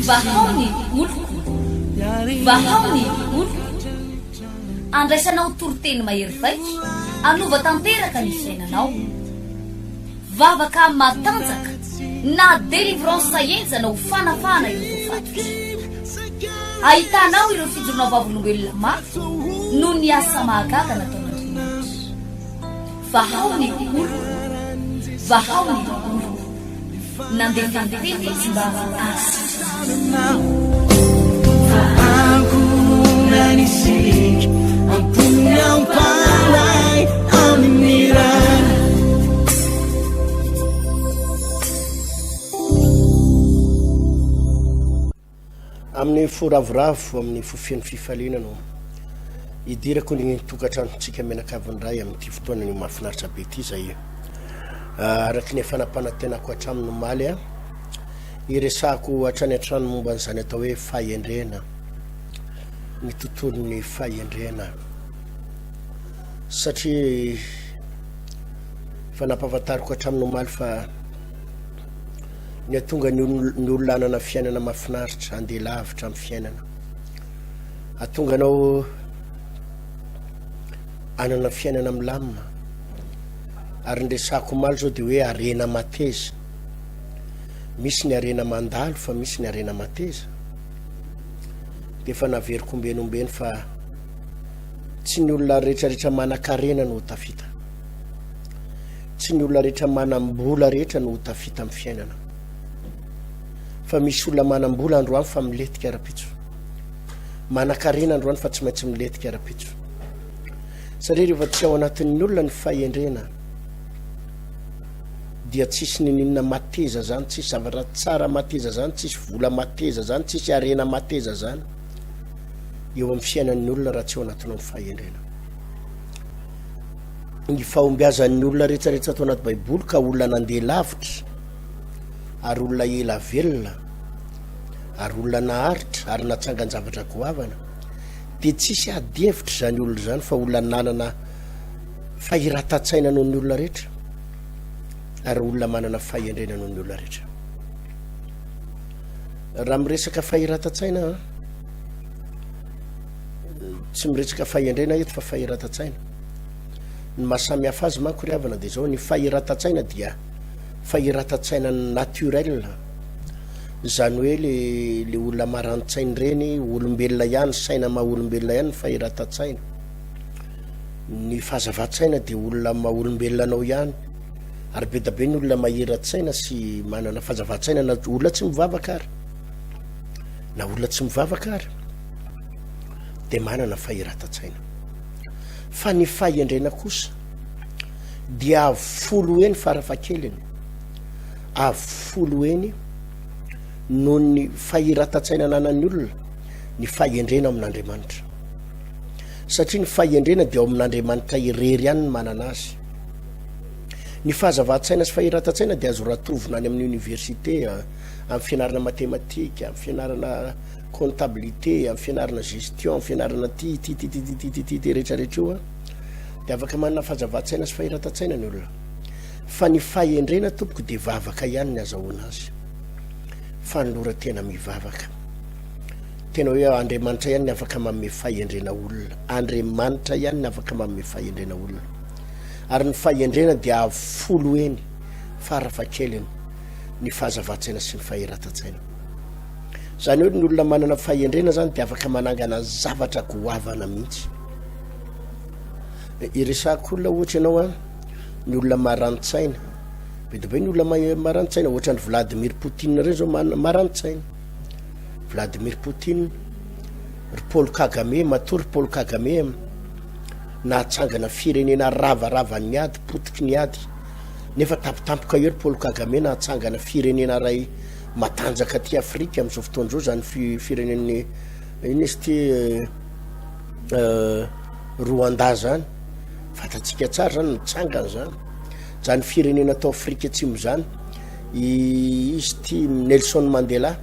Vahao ny oloko, vahao ny oloko. Andraisanao toriteny mahery vaika, hanova tanteraka ny fiainanao. Vavaka matanjaka na délivrance henjana ho fanafahana ireo voafatotra. Ahitanao ireo fijoroana vavolombelona mafy noho ny asa mahagaga nataon'Andriamanitra. Vahao ny oloko, vahao ny oloko. Nandefa ny teny izy mba hahasitrana Amin'ny fo ravoravo, amin'ny fo feno fifaliana no idirako ny tokantranontsika mianakavy indray amin'ity fotoana ny mahafinaritra be ity izay araka ny efa nampanantenako hatramin'ny omaly a iresahako hatrany hatrany momba an'izany atao hoe fahendrena, ny tontolon'ny fahendrena satria efa nampahafantariko hatramin'ny omaly fa ny hatonga ny ny olona hanana fiainana mahafinaritra, handeha lavitra amin'ny fiainana, hatonga anao hanana fiainana milamina. Ary ny resahako omaly zao de hoe harena mateza. Misy ny harena mandalo fa misy ny harena mateza. De efa naveriko ombeny ombeny fa tsy ny olona rehetrarehetra manan-karena no ho tafita. Tsy ny olona rehetra manam-bola rehetra no ho tafita amin'ny fiainana. Fa misy olona manam-bola androany fa milentika rahampitso. Manan-karena androany fa tsy maintsy milentika rahampitso. Satria rehefa tsy ao anatin'ny olona ny fahendrena dia tsisy nininona mateza zany, tsisy zavatra tsara mateza zany, tsisy vola mateza zany, tsisy harena mateza zany eo amin'ny fiainan'ny olona raha tsy ao anatinao ny fahendrena. Ny fahombiazan'ny olona rehetrarehetra ato anaty baiboly ka olona nandeha lavitra ary olona ela velona ary olona naharitra ary natsangan-javatra goavana dia tsisy ady hevitra izany olona izany fa olona nanana fahiratan-tsaina noho ny olona rehetra ary olona manana fahendrena noho ny olona rehetra. Raha miresaka fahiratan-tsaina tsy miresaka fahendrena eto fa fahiratan-tsaina. Ny mahasamy hafa azy manko ry havana dia izao, ny fahiratan-tsaina dia fahiratan-tsaina naturel. Izany hoe le le olona marani-tsaina ireny, olombelona ihany, saina maha olombelona ihany ny fahiratan-tsaina. Ny fahazavan-tsaina dia olona maha olombelona anao ihany. Ary be dia be ny olona mahira-tsaina sy manana fahazavan-tsaina na olona tsy mivavaka ary. Na olona tsy mivavaka ary dia manana fahiratan-tsaina. Fa ny fahendrena kosa dia avo folo heny farafahakeliny. Avo folo heny noho ny fahiratan-tsaina ananan'ny olona ny fahendrena ao amin'Andriamanitra. Satria ny fahendrena dia ao amin'Andriamanitra irery ihany ny manana azy. Ny fahazavan-tsaina sy fahiratan-tsaina dia azo ratovina any amin'ny université, amin'ny fianarana matematika, amin'ny fianarana comptabilité, amin'ny fianarana gestion, amin'ny fianarana ty, ty, ty, ty, ty, ty, ty, ty, ty rehetrarehetra io. Dia afaka manana fahazavan-tsaina sy fahiratan-tsaina ny olona. Fa ny fahendrena tompoko dia vavaka ihany ny azahoana azy. Fanoloran-tena mivavaka. Tena hoe Andriamanitra ihany ny afaka manome fahendrena olona. Andriamanitra ihany ny afaka manome fahendrena olona. Ary ny fahendrena dia avo folo heny farafahakeliny ny fahazavan-tsaina sy ny fahiratan-tsaina. Izany hoe ny olona manana fahendrena izany dia afaka manangana zavatra goavana mihitsy. Iresahako olona ohatra ianao an, ny olona marani-tsaina, be dia be ny olona marani-tsaina, ohatran'i Vladimir Poutine ireny zao marani-tsaina, Vladimir Poutine, ry Paul Kagame, matoa ry Paul Kagame nahatsangana firenena ravaravan'ny ady, potiky ny ady, nefa tampotampoka eo ry Paul Kagame nahatsangana firenena iray matanjaka aty Afrika amin'izao fotoana izao, izany firenen'ny inona izy ity Rwanda zany, fantatsika tsara zany nitsangana zany, zany firenena tao Afrika Atsimo zany, izy ty Nelson Mandela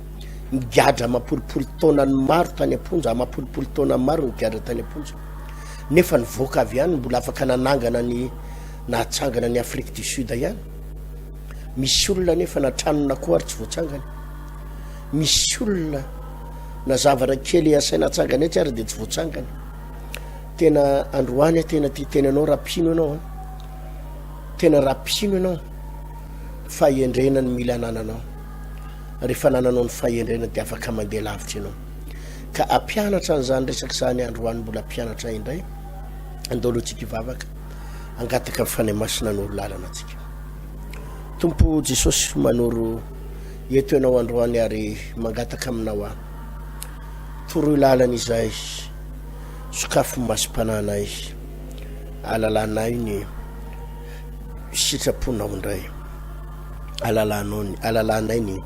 nigadra amam-polopolo taonany maro tany am-ponja, amam-polopolo taona maro nigadra tany am-ponja, nefa nivoaka avy any mbola afaka nanangana ny nahatsangana ny Afrique du Sud ihany. Misy olona anefa na tranon'akoho ary tsy voatsangany. Misy olona na zavatra kely asaina atsangana etsy ary dia tsy voatsangany. Tena androany aho tena tia tena anao raha mpino ianao an. Tena raha mpino ianao, fahendrena no mila anananao. Rehefa anananao ny fahendrena dia afaka mandeha lavitra ianao. Ka ampianatra an'izany resaka izany androany mbola mpianatra indray. Andao aloha tsika hivavaka, hangataka ny Fanahy Masina hanoro lalana antsika. Tompo Jesosy manoro eto ianao androany ary mangataka aminao aho. Toroy lalana izahay, sokafy ny masom-panahinay, ahalalanay ny sitraponao indray. Ahalalanao ny, ahalalanay ny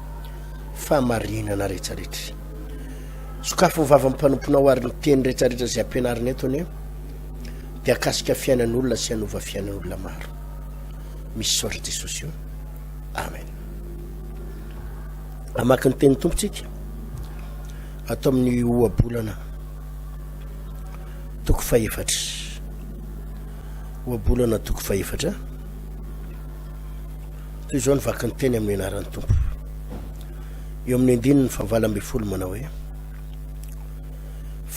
fahamarinana rehetrarehetra. Sokafy ny vavan'ny mpanomponao ary ny teny rehetrarehetra izay ampianarina eto anie dia hakasika fiainan'olona sy hanova fiainan'olona maro. Misaotra Jesosy o. Amen. Hamaky ny tenin'ny Tompo tsika ato amin'ny ohabolana toko fahefatra. Ohabolana toko fahefatra. Toy izao ny vaky ny teny amin'ny anaran'ny Tompo. Eo amin'ny andininy fahavalo ambin'ny folo manao hoe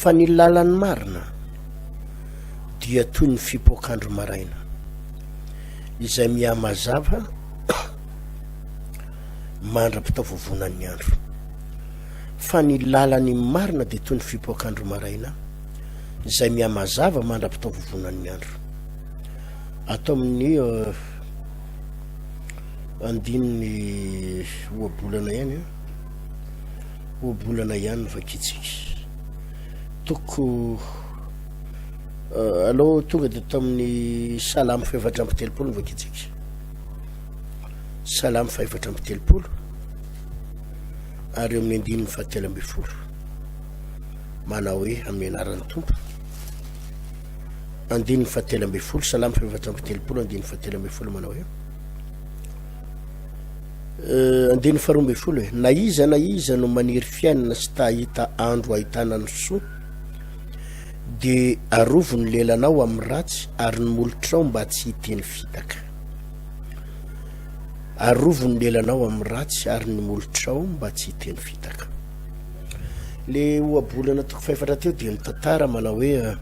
fa ny lalan'ny marina dia toy ny fipoak'andro maraina izay mihamazava mandra-pitaovovonan'ny andro. Fa ny lalan'ny marina dia toy ny fipoak'andro maraina izay mihamazava mandra-pitaovovonan'ny andro. Ato amin'ny euh, andininy ohabolana ihany an, ohabolana ihany no vakintsika. Toko euh, aleo tonga dia tamin'ny salamo fahefatra amby telopolo no vakintsika. Salamo fahefatra amby telopolo ary eo amin'ny andininy fahatelo ambin'ny folo manao hoe amin'ny anaran'ny Tompo. Andininy fahatelo ambin'ny folo, Salamo fahefatra amby telopolo, andininy fahatelo ambin'ny folo manao hoe eh, andininy faharoa ambin'ny folo hoe na iza na iza no maniry fiainana sy ta hahita andro ahitana ny soa dia arovy ny lelanao amin'ny ratsy ary ny molotrao mba tsy hiteny fitaka. Arovy ny lelanao amin'ny ratsy ary ny molotrao mba tsy hiteny fitaka. Le ohabolana toko fahefatra teo dia mitantara manao hoe eh,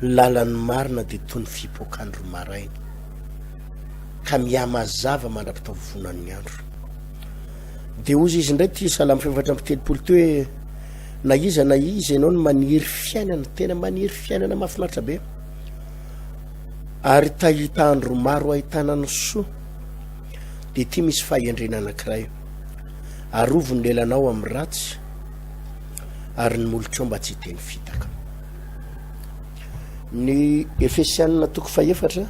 Ny lalan'ny marina dia toy ny fipoak'andro maraina, ka mihamazava mandra-pitaovovonan'ny andro. Dia hozy izy indray ity Salamo faha-34 ity hoe, Na iza na iza ianao no maniry fiainana, tena maniry fiainana mahafinaritra be, ary ta hahita andro maro ahitana ny soa, dia ity misy fahendrena anankiray, arovy ny lelanao amin'ny ratsy, ary ny molotrao mba tsy hiteny fitaka. Ny Efesianina toko fahefatra,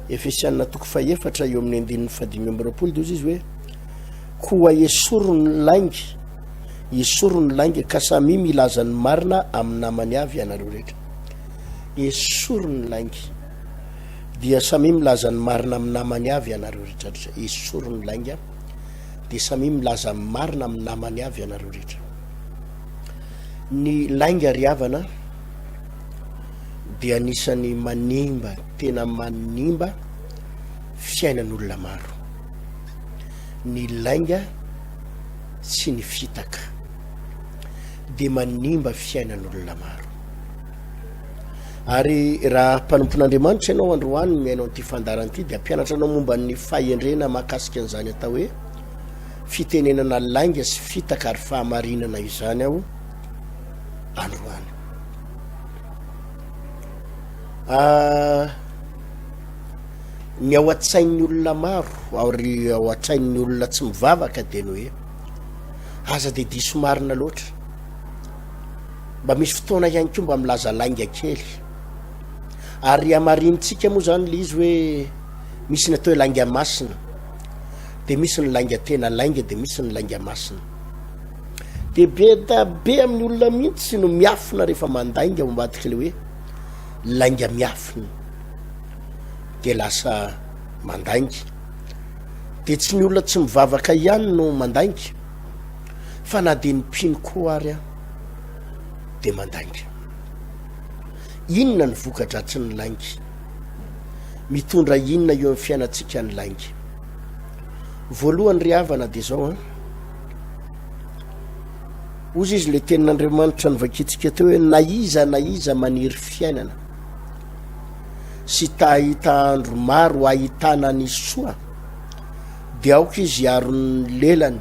Efesianina toko fahefatra eo amin'ny andininy fahadimy amby roapolo dia hozy izy hoe koa esory ny lainga, esory ny lainga ka samia milaza ny marina amin'ny namany avy ianareo rehetra. Esory ny lainga dia samia milaza ny marina amin'ny namany avy ianareo rehetra. Esory ny lainga dia samia milaza ny marina amin'ny namany avy ianareo rehetra. Ny lainga ry havana dia anisan'ny manimba, tena manimba fiainan'olona maro. Ny lainga sy ny fitaka dia manimba fiainan'olona maro. Ary raha mpanompon'Andriamanitra ianao androany mihaino an'ity fandaharana ity dia hampianatra anao momba ny fahendrena mahakasika an'izany atao hoe fitenenana lainga sy fitaka ary fahamarinana izany aho androany. Ah, ny ao an-tsain'ny olona maro ary ao an-tsain'ny olona tsy mivavaka dia ny hoe aza dia diso marina loatra. Mba misy fotoana ihany koa mba milaza lainga kely. Ary hamarinintsika moa zany le izy hoe misy ny atao hoe lainga masina, de misy ny lainga tena lainga, de misy ny lainga masina. De be da be amin'ny olona mihitsy no miafina rehefa mandainga ao ambadika le hoe lainga miafina, de lasa mandainga. De tsy ny olona tsy mivavaka ihany no mandainga. Fa na dia ny mpino koa ary dia mandainga. Inona ny voka-dratsin'ny lainga? Mitondra inona eo amin'ny fiainantsika ny lainga? Voalohany ry havana dia izao an. Hozy izy le tenin'Andriamanitra novakintsika teo hoe na iza na iza maniry fiainana sy ta hahita andro maro ahitana ny soa dia aoka izy hiaro ny lelany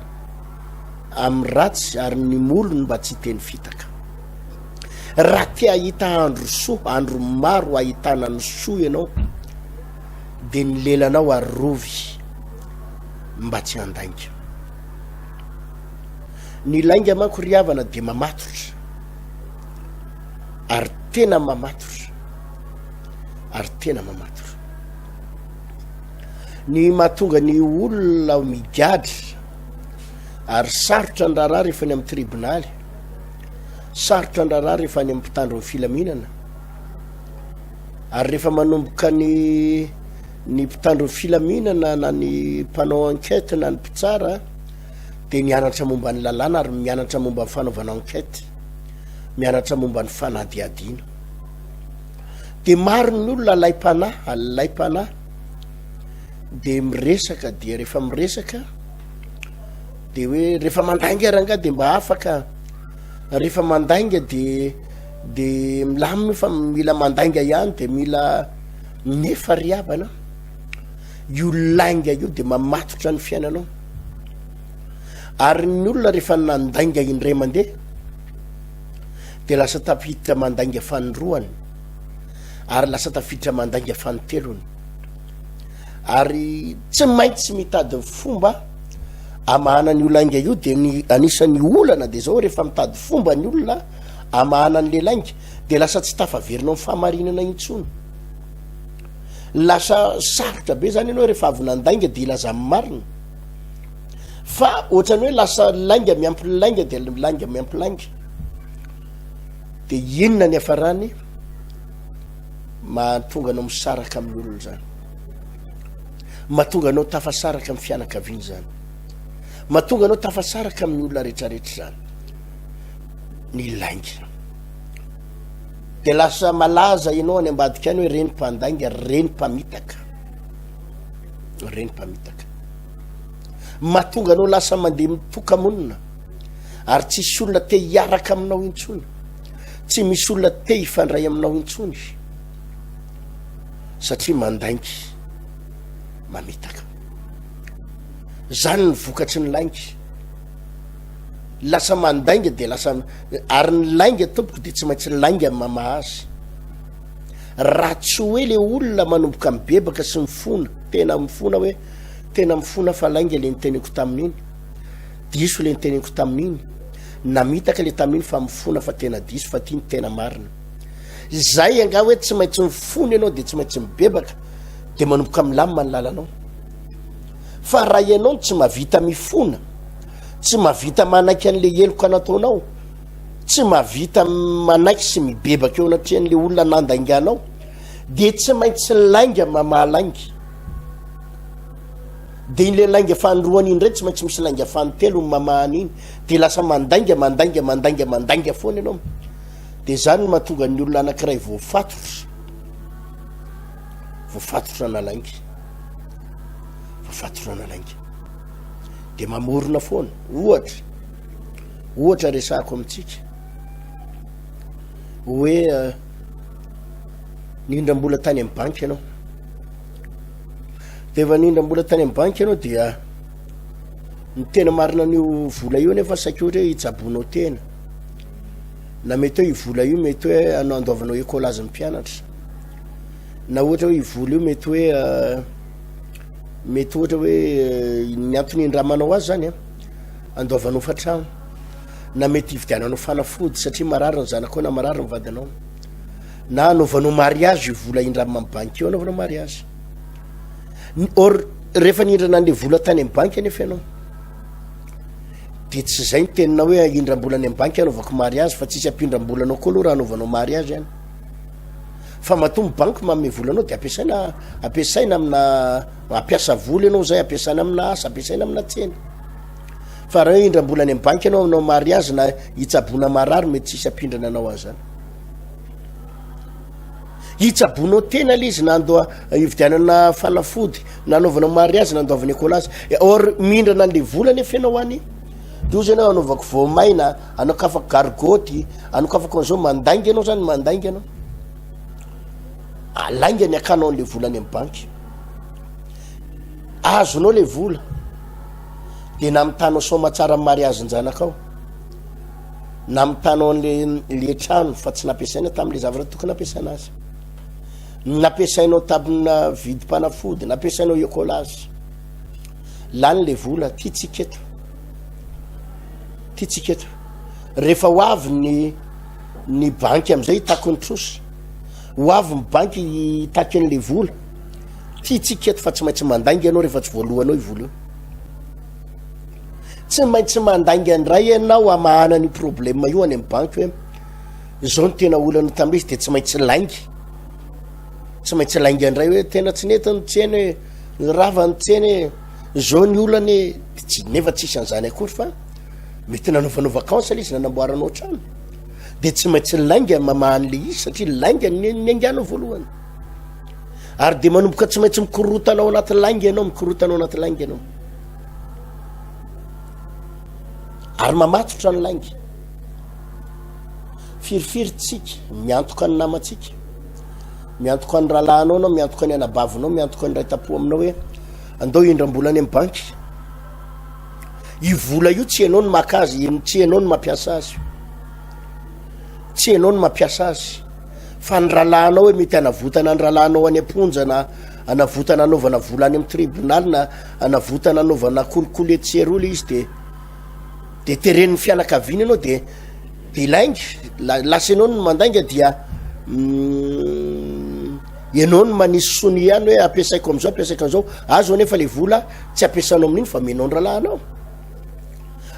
amin'ny ratsy ary ny molony mba tsy hiteny fitaka. Raha te hahita andro soa, andro maro ahitana ny soa ianao, dia ny lelanao arovy mba tsy handainga. Ny lainga manko ry havana dia mamatotra, ary tena mamatotra, ary tena mamatotra. Ny mahatonga ny olona migadra ary sarotra ny raharaha rehefa any amin'ny tribonaly, Sarotra ny raharaha rehefa any amin'ny mpitandro ny filaminana ary rehefa manomboka ny ny mpitandro ny filaminana na ny mpanao enquête na ny mpitsara dia mianatra momba ny lalàna ary mianatra momba ny fanaovana enquête, mianatra momba ny fanadihadiana. Dia maro ny olona alaim-panahy, alaim-panahy dia miresaka dia rehefa miresaka de hoe rehefa mandainga rangahy de mba afaka, rehefa mandainga de de milamina io fa mila mandainga ihany de mila nefa ry havana io lainga io de mamatotra ny fiainanao ary ny olona rehefa nandainga indray mandeha de lasa tafiditra mandainga fanindroany ary lasa tafiditra mandainga fanintelony ary tsy maintsy mitady fomba amahana an'io lainga io de ny anisan'ny olana de zao rehefa mitady fomba ny olona amahana an'le lainga de lasa tsy tafaverina amin'ny fahamarinana intsony lasa sarotra be zany ianao rehefa avy nandainga de ilaza ny marina fa ohatrany hoe lasa lainga miampy lainga de lainga miampy lainga de inona ny afarany mahatonga anao misaraka amin'ny olona zany Mahatonga anao tafasaraka amin'ny fianakaviana izany. Mahatonga anao tafasaraka amin'ny olona rehetrarehetra izany. Ny lainga. De lasa malaza ianao any ambadika any hoe reny mpandainga, reny mpamitaka. Reny mpamitaka. Mahatonga anao lasa mandeha mitoka-monina ary tsisy olona te hiaraka aminao intsony. Tsy misy olona te hifandray aminao intsony. Satria mandainga, mamitaka. Zany ny vokatry ny lainga. Lasa mandainga de lasa ary ny lainga tompoko de tsy maintsy lainga ny mamaha azy. Raha tsy hoe le olona manomboka mibebaka sy mifona, tena mifona hoe tena mifona fa lainga le niteneniko tamin'iny, diso le niteneniko tamin'iny, namitaka le tamin'iny fa mifona fa tena diso fa ty ny tena marina. Izay angaha hoe tsy maintsy mifona ianao dia tsy maintsy mibebaka dia manomboka milamina ny lalanao. Fa raha ianao no tsy mahavita mifona, tsy mahavita manaiky an'le heloka nataonao, tsy mahavita manaiky sy mibebaka eo anatrehan'le olona nandainganao, dia tsy maintsy lainga mamaha lainga. Dia iny le lainga fanindroany iny indray tsy maintsy misy lainga fanintelony mamaha an'iny, dia lasa mandainga, mandainga, mandainga, mandainga foana ianao. Dia izany no mahatonga ny olona anankiray voafatotra, voafatotra nalainga, voafatotra nalainga. Dia mamorona foana. Ohatra, ohatra resahako amintsika hoe eh, nindram-bola tany amin'ny banky ianao. Dia efa nindram-bola tany amin'ny banky ianao dia ny tena marina an'io vola io nefa saika ohatra hoe hitsaboanao tena. na mety hoe io vola io mety hoe andoavanao écolage ny mpianatra na ohatra hoe io vola io mety hoe euh, mety ohatra hoe euh, ny antony indramanao azy zany a andoavanao fatrano na mety hividiananao fanafody satria marary ny zanakao na marary ny vadinao na anaovanao mariage io vola indrama amin'ny banky io anaovanao mariage or rehefa nindrana an'le vola tany amin'ny banky anefa ianao De tsy zay ny teninao hoe ahindram-bola any amin'ny banky hanaovako mariage fa tsisy ampindram-bola anao koa aloha raha anaovanao mariage any. Fa matoa ny banky manome vola anao de ampiasaina ampiasaina amina ampiasa vola ianao zay ampiasaina amina asa ampiasaina amina tsena. Fa raha hoe hindram-bola any amin'ny banky ianao hanao mariage na hitsaboana marary mety tsisy ampindrana anao an'izany. Hitsaboanao tena le izy na andoa hividianana fanafody, na anaovana mariazy, na andoavana écolage. Or mindrana an'le vola nefa ianao any. De ozy ianao anaovako voamaina, anokafako gargoty, anokafako an'izao, mandainga ianao zany, mandainga ianao. Lainga ny akanao an'le vola any amin'ny banky. Azonao le vola, de namitanao soamatsara amin'ny mariazin-janakao. Namitanao an'le le trano fa tsy nampiasaina tamin'le zavatra tokony nampiasaina azy. Nampiasainao tamina vidim-panafody, nampiasainao écolage. Lany le vola, ty tsika eto. Ty tsika eto. Rehefa ho avy ny ny banky am'izay hitaky ny trosa, ho avy ny banky hitaky an'le vola, ty tsika eto fa tsy maintsy mandainga ianao rehefa tsy voalohanao io vola io. Tsy maintsy mandainga indray ianao hamahana an'io problème io any amin'ny banky hoe zao ny tena olana tamin'ilay izy de tsy maintsy lainga. Tsy maintsy lainga indray hoe tena tsy nety ny tsena e, rava ny tsena e, zao ny olana e, tsy nefa tsisy an'izany akory fa mety nanaovanao vacance ilay izy nanamboaranao trano. De tsy maintsy lainga mamaha an'ilay izy satria lainga ny niainganao voalohany. Ary de manomboka tsy maintsy mikorotana ao anaty lainga ianao, mikorotana ao anaty lainga ianao. Ary mamatotra ny lainga. Firifiry tsika miantoka ny namantsika, miantoka ny rahalahinao anao, miantoka ny anabavinao, miantoka ny ray tampo aminao hoe andao hindram-bola any amin'ny banky. Io vola io tsy ianao no maka azy, tsy ianao no mampiasa azy. Tsy ianao no mampiasa azy. Fa ny rahalahinao hoe mety hanavotana ny rahalahinao any am-ponja na hanavotana hanaovana vola any amin'ny tribonaly na hanavotana hanaovana kolikoly etsy sy eroa ilay izy de de teren'ny fianakaviana ianao de de lainga, lasa ianao no mandainga dia mm, ianao no manisy sonia ihany hoe ampiasaiko am'izao ampiasaiko am'izao, azo anefa le vola tsy ampiasanao amin'iny fa omenao ny rahalahinao.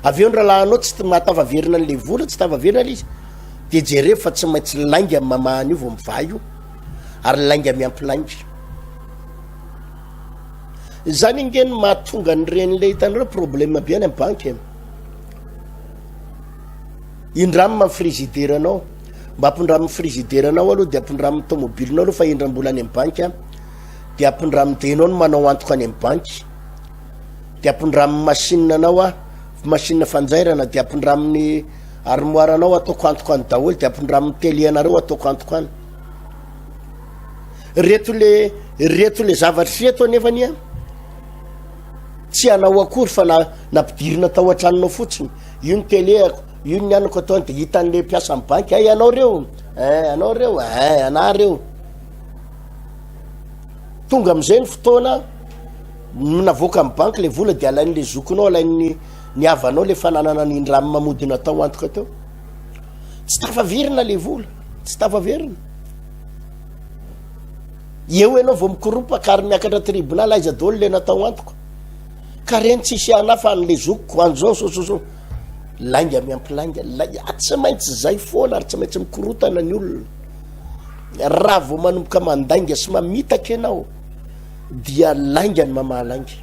Avy eo ny rahalahinao tsy mahatafaverina an'le vola, tsy tafaverina ilay izy, de jereo fa tsy maintsy lainga ny mamaha an'io vao mivaha io, ary lainga miampy lainga. Izany ange no mahatonga an'ireny le hitanareo problème be any amin'ny banky e. Indramina ny frigidaire anao, mba ampindramin'ny frigidaire anao aloha de ampindramin'ny tomobilinao aloha fa indram-bola any amin'ny banky a, de ampindramin'ny de ianao no manao antoka any amin'ny banky, de ampindramin'ny machine anao a, machine fanjairana, de ampindramin'ny armoire anao ataoko antoka any daholo, de ampindramin'ny télé anareo ataoko antoka any. Reto le reto le zavatra reto anefa anie tsy anao akory fa na nampidirina tao an-tranonao fotsiny. Io ny télé-ako, io ny anako atao de hitan'le mpiasa amin'ny banky, hay anao reo, eh anao reo, eh anah reo. Tonga am'izay ny fotoana navoaka amin'ny banky le vola de alain'le zokinao, alain'ny ny havanao le fananana nindramy mamodina tao antoka teo. Tsy tafaverina le vola, tsy tafaverina. Eo ianao vao mikoropaka ary miakatra tribunal aiza daholo le natao antoka. Ka reny tsisy ana fa an'le zokiko an'izao zao zao zao. Lainga miampy lainga, lainga ah, tsy maintsy zay foana ary tsy maintsy mikorotana ny olona. Raha vao manomboka mandainga sy mamitaka ianao dia lainga ny mamaha lainga.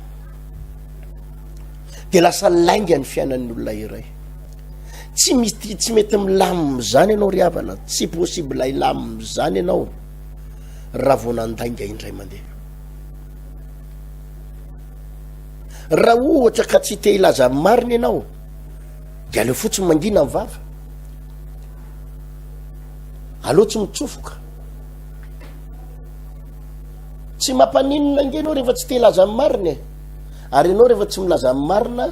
Dia lasa lainga ny fiainan'ny olona iray. Tsy misy tsy mety milamina izany ianao ry havana, tsy possible hilamina izany ianao raha vao nandainga indray mandeha. Raha ohatra ka tsy te hilaza ny marina ianao, de aleo fotsiny mangina ny vava. Aleo tsy mitsofoka. Tsy mampaninona ange ianao rehefa tsy te hilaza ny marina e. Ary ianao rehefa tsy milaza ny marina,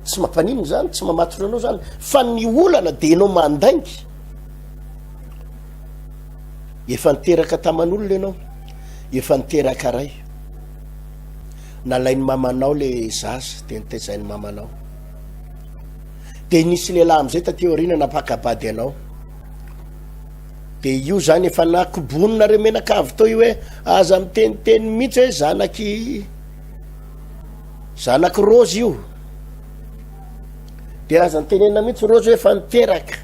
Tsy mampaninona izany, tsy mamatotra anao izany, fa ny olana dia ianao mandainga. Efa niteraka taman'olona ianao, efa niteraka ray. Nalain'ny mamanao le zaza, dia nitezain'ny mamanao. Dia nisy lehilahy amin'izay taty aoriana nampaka-bady anao. Dia io zany efa nakoboninareo menakavy tao io hoe aza miteniteny mihitsy hoe zanaky Zanak'i Rose io. Dia aza nitenenina mihitsy Rose hoe efa niteraka.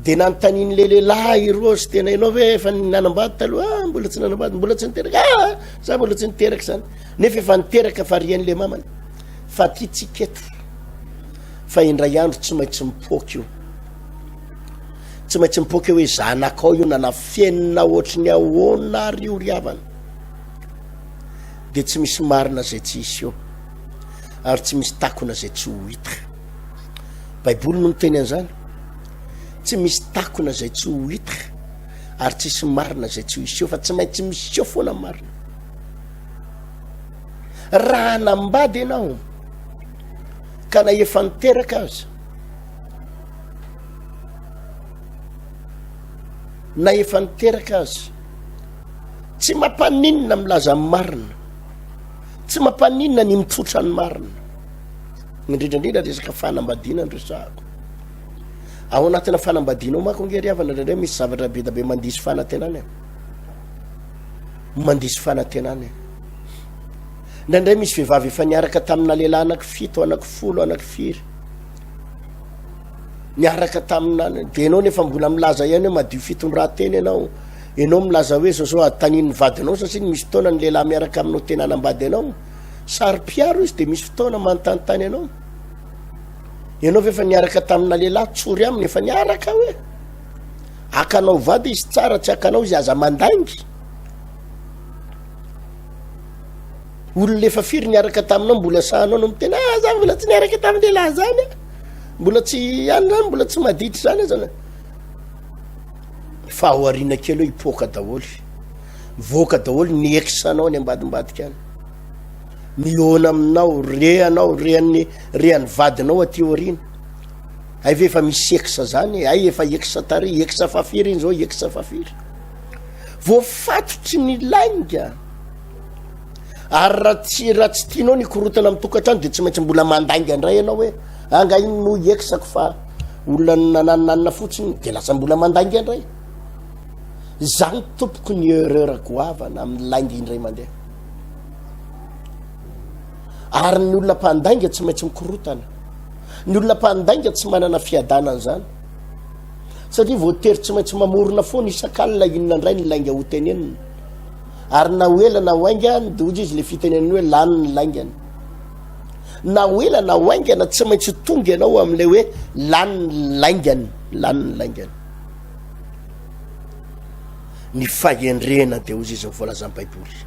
Dia nanontanian'ilay lehilahy i Rose, tena ianao ve efa nanambady taloha? Ah, mbola tsy nanambady, mbola tsy niteraka. Ah, za mbola tsy niteraka izany. Nefa efa niteraka fa rian'ilay mamany. Fa aty tsika eto. Fa indray andro tsy maintsy mipoaka io. Tsy maintsy mipoaka eo hoe zanakao io na nafenina ohatry ny ahoana ary io ry havana. Dia tsy misy marina izay tsy hisy eo. Ary tsy misy takona izay tsy ho hita. Baiboly no miteny an'izany. Tsy misy takona izay tsy ho hita ary tsisy marina izay tsy ho hiseho fa tsy maintsy miseho foana ny marina. Raha hanambady ianao ka na efa niteraka aza na efa niteraka aza tsy mampaninona milaza ny marina tsy mampaninona ny mitrotra ny marina indrindra indrindra resaka fanambadiana no resahako ao anatina fanambadiana ao manko ange ry havana indraindray misy zavatra be da be mandiso fanantenana e mandiso fanantenana e indraindray misy vehivavy efa niaraka tamina lehilahy anaky fito anaky folo anaky firy niaraka tamina de ianao nefa mbola milaza ihany hoe madio fitondran-tena ianao ianao milaza hoe zao zao ataniny vadinao satria misy fotoana ny lehilahy miaraka aminao tena anambady anao saro-piaro izy de misy fotoana manontanontany anao ianao ve efa niaraka tamina lehilahy tsory aminy efa niaraka hoe akanao vady izy tsara tsy akanao izy aza mandaingy olona efa firy niaraka taminao mbola sahanao no miteny ah za mbola tsy niaraka tamin'ny lehilahy zany a mbola tsy any zany mbola tsy maditra zany azana fa aoriana kely hoe hipoka daholo mivoaka daholo ny ex anao any ambadimbadika any mihoana aminao rehanao rehan'ny rehan'ny vadinao aty aoriana hay ve efa misy ex zany hay efa ex tary ex fafiry iny zao ex fafiry voafatotry ny lainga ary raha tsy raha tsy tianao ny korotana amin'ny tokantrano de tsy maintsy mbola mandainga indray ianao hoe anga iny no exako fa olona nananonanona fotsiny de lasa mbola mandainga indray zany tompoko ny erreur goavana amin'ny lainga indray mandeha ary ny olona mpandainga tsy maintsy mikorotana ny olona mpandainga tsy manana fiadanana zany satria voatery tsy maintsy mamorona foana isak'alina inona indray ny lainga ho tenenina ary na ho ela na ho haingana de hoy izy le fitenenana hoe lany ny laingany na ho ela na ho haingana tsy maintsy tonga ianao amin'ilay hoe lany ny laingany lany ny laingany ny fahendrena de hoy izy ny voalazan'ny baiboly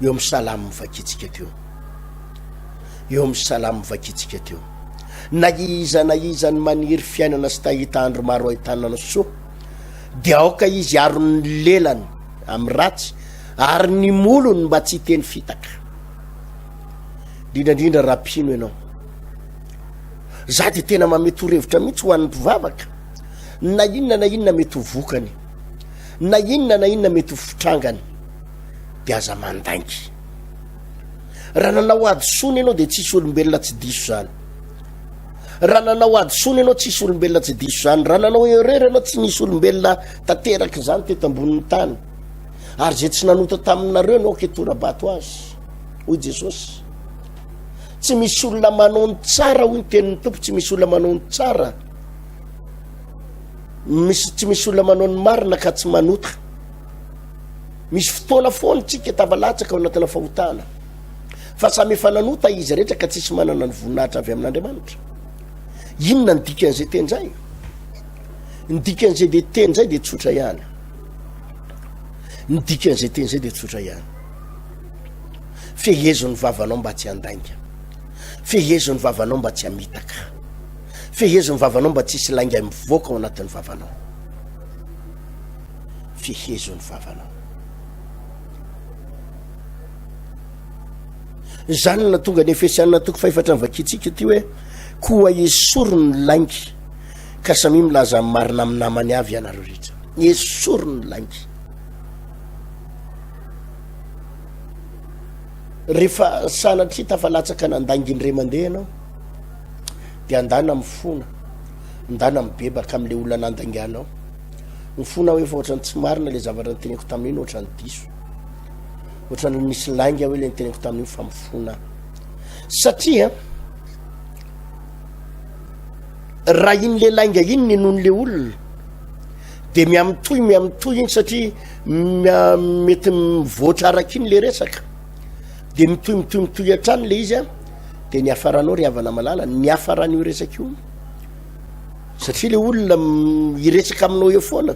eo amin'ny salamo vakitsika teo eo amin'ny salamo vakitsika teo na iza na iza ny maniry fiainana sy tahita andro maro ahitana ny soa dia aoka izy hiaro ny lelany amin'ny ratsy ary ny molony mba tsy hiteny fitaka. Indrindra indrindra raha mpino ianao. Za dia tena mamehy torohevitra mihitsy ho an'ny mpivavaka. Na inona na inona mety ho vokany, na inona na inona mety ho fitrangany, dia aza mandainga. Raha nanao hadisoana ianao dia tsisy olombelona tsy diso izany. Raha nanao hadisoana ianao tsisy olombelona tsy diso izany. Raha nanao erreur ianao tsy nisy olombelona tanteraka izany teto ambonin'ny tany. Ary izay tsy nanota taminareo no aoka hitora-bato azy. Hoy Jesosy. Tsy misy olona manao ny tsara hoy ny tenin'ny Tompo, tsy misy olona manao ny tsara. Misy tsy misy olona manao ny marina ka tsy manota. Misy fotoana foana tsika tafalatsaka ao anatina fahotana. Fa samy efa nanota izy rehetra ka tsisy manana ny voninahitra avy amin'Andriamanitra. Inona ny dikan'izay teny izay? Ny dikan'izay dia teny izay dia tsotra ihany. Ny dikan'izay teny izay dia tsotra ihany. Fehezo ny vavanao mba tsy handainga. Fehezo ny vavanao mba tsy hamitaka. Fehezo ny vavanao mba tsy hisy lainga mivoaka ao anatin'ny vavanao. Fehezo ny vavanao. Izany no nahatonga ny Efesianina toko fahefatra novakintsika ity hoe, Koa esory ny lainga, ka samia milaza ny marina amin'ny namany avy ianareo rehetra. Esory ny lainga. Rehefa sanatria tafalatsaka nandainga indray mandeha ianao, dia andana mifona, andana mibebaka amin'ilay olona nandainganao. Mifona hoe fa ohatran'ny tsy marina ilay zavatra noteneniko tamin'iny, ohatran'ny diso. Ohatran'ny nisy lainga hoe le niteneniko tamin'io fa mifona aho. Satria raha iny le lainga iny ny nony le olona de mihamitohy mihamitohy iny satria mety mivoatra araka iny le resaka de mitohy mitohy mitohy hatrany le izy a de ny hafaranao ry havana malala ny hafaran'io resaka io. Satria le olona hiresaka aminao eo foana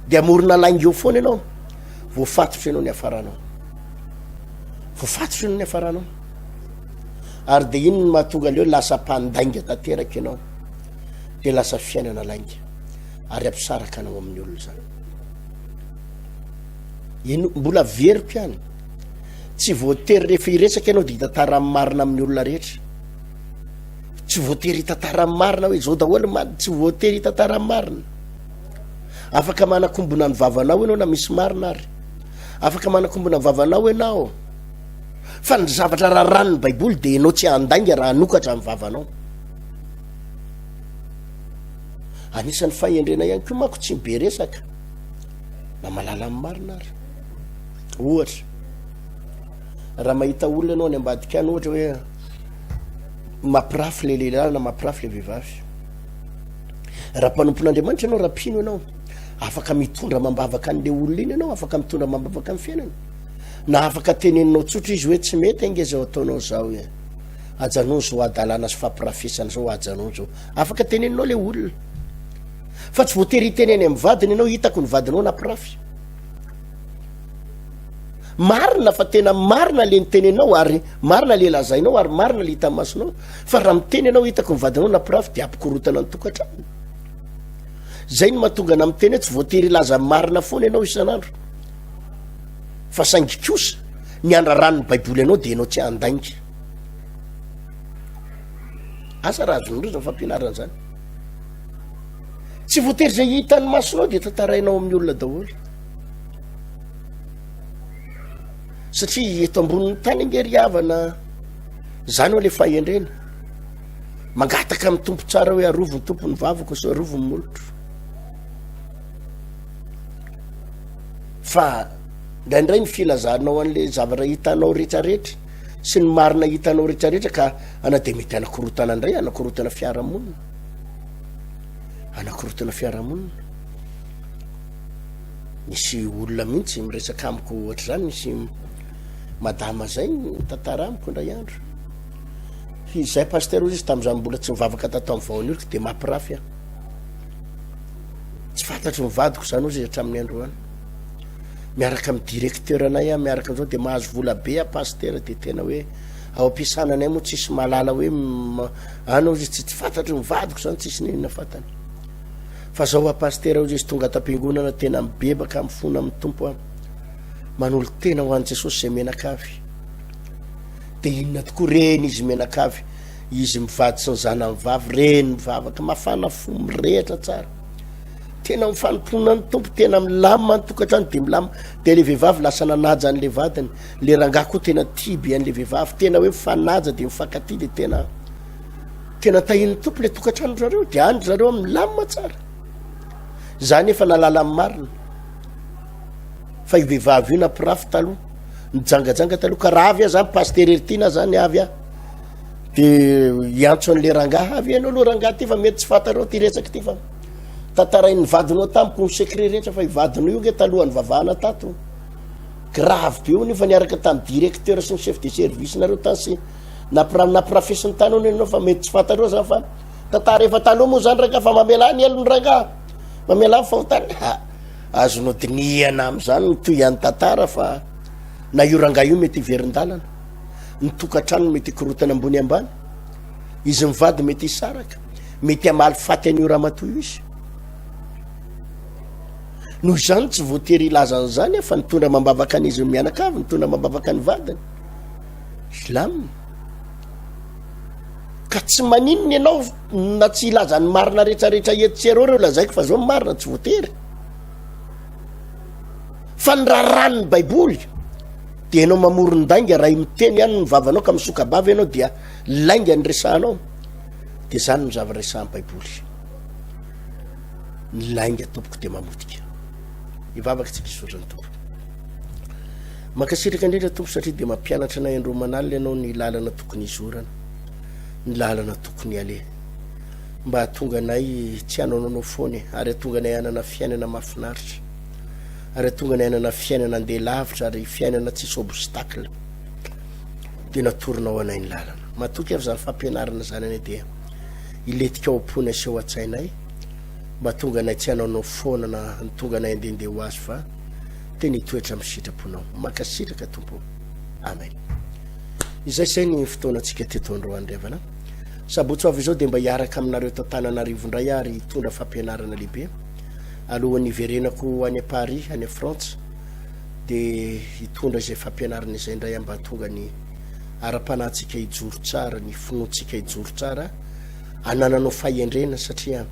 de hamorona lainga eo foana ianao, voafatotra ianao ny hafaranao. Voafatotra ianao ny hafaranao. Ary de iny no mahatonga le hoe lasa mpandainga tanteraka ianao. De lasa fiainana lainga. Ary ampisaraka anao amin'ny olona izany. Ino, mbola averiko ihany. Tsy voatery rehefa hiresaka ianao de hitantara ny marina amin'ny olona rehetra. Tsy voatery hitantara ny marina hoe zao daholo marina, tsy voatery hitantara ny marina. Afaka manakombona ny vavanao ianao na misy marina ary. Afaka manakombona ny vavanao ianao. Fa ny zavatra raràn'ny Baiboly dia ianao tsy handainga raha hanokatra ny vavanao. Anisan'ny fahendrena ihany koa manko tsy be resaka na malala ny marina ary. Ohatra, raha mahita olona ianao any ambadika any ohatra hoe mampirafy le lehilahy na mampirafy le vehivavy. Raha mpanompon'Andriamanitra ianao, raha mpino ianao, afaka mitondra amam-bavaka an'le olona iny ianao, afaka mitondra amam-bavaka ny fiainany. Na afaka teneninao tsotra izy hoe tsy mety ange zao ataonao zao e. Ajanony zao hadalana sy fampirafesana zao, ajanony zao. Afaka teneninao le olona. Fa tsy voatery hiteny any amin'ny vadiny ianao, hitako ny vadinao nampirafy. Marina fa tena marina le nitenenao ary marina le lazainao ary marina le hita masonao fa raha miteny ianao hitako ny vadinao nampirafy de ampikorotana ny tokantrano. Zay no mahatonga ana miteny hoe tsy voatery hilaza marina foana ianao isan'andro fa saingy kosa ny andraran'ny baiboly anao de ianao tsy handainga. Asa raha azonareo zany fampianarana zany. Tsy voatery zay hitan'ny masonao de tantarainao amin'ny olona daholo. Satria eto ambonin'ny tany ange ry havana, zany hoa le fahendrena. Mangataka amin'ny Tompo tsara hoe arovy ny Tompo ny vavako sy arovy ny molotro. Fa indraindray ny filazanao an'le zavatra hitanao rehetrarehetra sy ny marina hitanao rehetrarehetra ka ana de mety anakorotana indray, anakorotana fiarahamonina. Anakorotana fiarahamonina. Misy olona mihitsy miresaka amiko ohatr'izany, misy madama zay mitantara amiko indray andro. Izay pasteur hozy izy tamin'izany mbola tsy nivavaka tato amin'ny vahoan'oriko dia mampirafy aho. Tsy fantatro ny vadiko izany hozy izy hatramin'ny androany. Miaraka amin'ny directeur anay aho, miaraka amin'izao dia mahazo vola be aho pasteur dia tena hoe ao am-piasana anay moa tsisy mahalala hoe any hozy izy tsy fantatro ny vadiko izany tsisy n'inona fantany. Fa zao a Pasitera hozy izy tonga ato am-piangonana tena mibebaka mifona amin'ny Tompo aho. Manolo-tena ho an'i Jesosy izay mianakavy. Dia inona tokoa reny izy mianakavy, izy mivady sy ny zanany vavy, reny mivavaka, mafana fo, mirehitra tsara. Tena mifanompoana ny Tompo, tena milamina ny tokantrano dia milamina. Dia le vehivavy lasa nanaja an'le vadiny, le rangahy koa tena tia be an'le vehivavy, tena hoe mifanaja dia mifankatia dia tena Tena tahin'ny Tompo le tokantrano zareo de any zareo milamina tsara. Za nefa nahalala ny marina fa io vehivavy io nampirafy taloha, nijangajanga taloha ka raha avy aho zany pasteur Heritiana zany avy aho de hiantso an'le rangahy avy ianao aloha rangahy ty fa mety tsy fantarao ty resaka ty fa tantarain'ny vadinao tamiko ny secret rehetra fa io vadinao io nge taloha nivavahana tato grave be io nefa niaraka tamin'ny directeur sy ny chef de service nareo tany sy Nampira nampirafesin'ny tany hono ianao fa mety tsy fantatrao zany fa tantara efa taloha moa zany rangaha fa mamelà ny helony rangaha mamelà ny fahotany ha azonao dinihana amin'izany ny tohian'ny tantara fa na io rangaha io mety hiverin-dalana ny tokantrano mety hikorotana ambony ambany izy mivady mety hisaraka mety hamaly faty an'io ramatoa io izy noho izany tsy voatery hilaza an'izany fa nitondra mambavaka an'izy mianakavy nitondra mambavaka ny vadiny Islam. Ka tsy maninona ianao na tsy hilaza ny marina rehetrarehetra eto sy eroa ireo lazaiko fa zao ny marina tsy voatery. Fa ny raràn'ny baiboly dia ianao mamoron-dainga raha miteny ihany ny vavanao ka misoka-bava ianao dia lainga ny resahanao. Dia zany no zavatra resahan'ny baiboly. Ny lainga tompoko dia mamotika. Hivavaka tsika hisaotra ny Tompo. Mankasitraka indrindra Tompo satria dia mampianatra anay andro aman'alina Ianao ny lalana tokony hizorana, ny lalana tokony haleha. Mba hahatonga anay tsy hanaonanao foana e, ary hahatonga anay hanana fiainana mahafinaritra, ary hahatonga anay hanana fiainana andeha lavitra ary fiainana tsisy obstacle. Dia natoronao anay ny lalana. Matoky aho fa izany fampianarana izany anay dia hilentika ao am-ponay sy ao an-tsainay. Mba tonga anay tsy hanaonao foana na ny tonga anay handehandeha ho azy fa tena hitoetra amin'ny sitraponao. Mankasitraka Tompo ô. Amen. Izay izay ny fotoanantsika teto androany ry havana. Sabotsy ho avy izao dia mba hiaraka aminareo eto Antananarivo indray aho ary hitondra fampianarana lehibe. Alohan'ny hiverenako any Paris, any Frantsa, dia hitondra izay fampianarana izay indray aho mba hahatonga ny ara-panahintsika hijoro tsara, ny finoantsika hijoro tsara, anananao fahendrena satria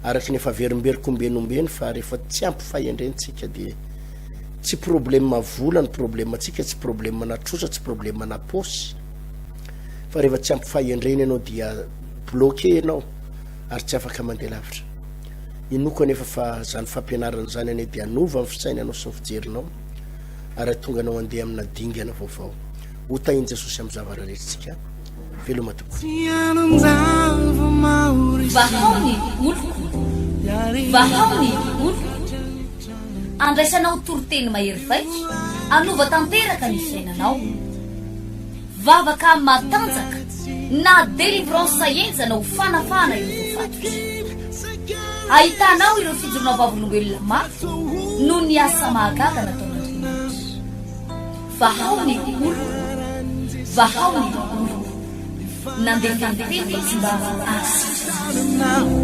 araka ny efa averimberiko ombeny ombeny fa rehefa tsy ampy fahendrena tsika dia tsy problème vola ny problème tsika, tsy problème na trosa, tsy problème na paosy fa rehefa tsy ampy fahendrena ianao dia bloqué ianao ary tsy afaka mandeha lavitra. Inoako anefa fa zany fampianarana zany anie dia hanova ny fisainanao sy ny fijerinao ary hahatonga anao handeha amina dingana vaovao. Ho tahin'i Jesosy amin'ny zavatra rehetra tsika. Veloma tompoko. Vahao ny oloko, vahao ny oloko. Andraisanao toriteny mahery vaika, hanova tanteraka ny fiainanao. Vavaka matanjaka na délivrance henjana ho fanafahana ireo voafatotra. Ahitanao ireo fijoroana vavolombelona mafy noho ny asa mahagaga nataon'Andriamanitra. Vahao ny oloko, vahao ny oloko. Nandefa ny teny izy mba hahasitrana azy.